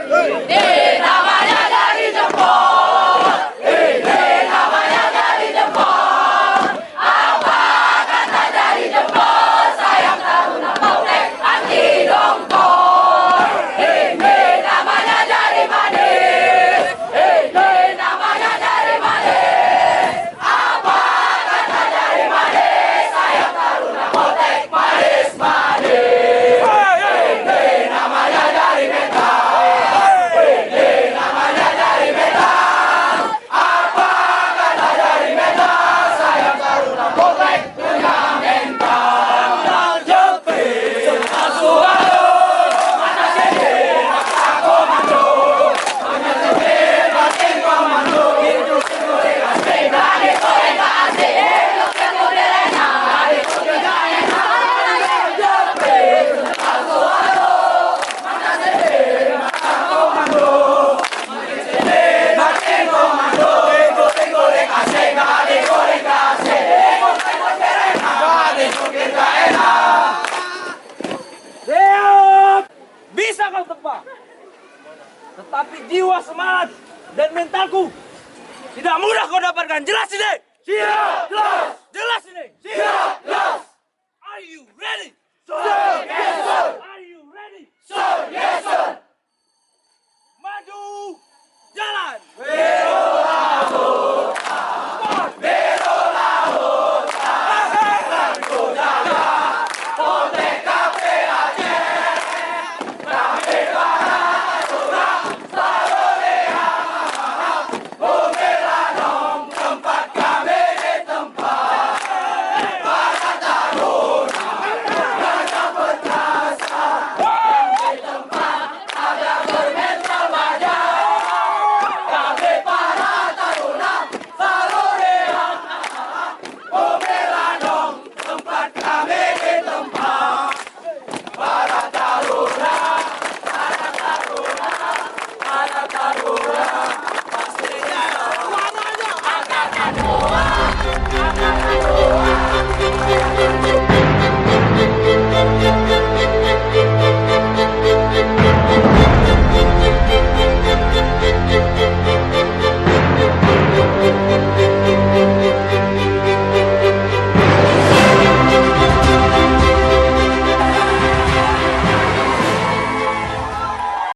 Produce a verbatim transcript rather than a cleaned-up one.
Ini namanya jari jempol. Ini namanya jari jempol. Apa kata jari jempol? Sayang taruna potek anti dongkol. Ini namanya jari manis. Ini namanya jari manis. Apa kata jari manis? Sayang taruna potek manis-manis. Ini namanya jari metal. Ini namanya jari metal. Apa kata jari metal? Sayang taruna potek punya mental. Jepit, asuh alo, mata sendiri, mata komando. Siap! Bisa kau tempa. Tetapi jiwa, semangat, dan mentalku tidak mudah kau dapatkan. Jelas ini? Siap, jelas. Jelas ini? Siap, jelas. Are you ready? Siap, yes, sir.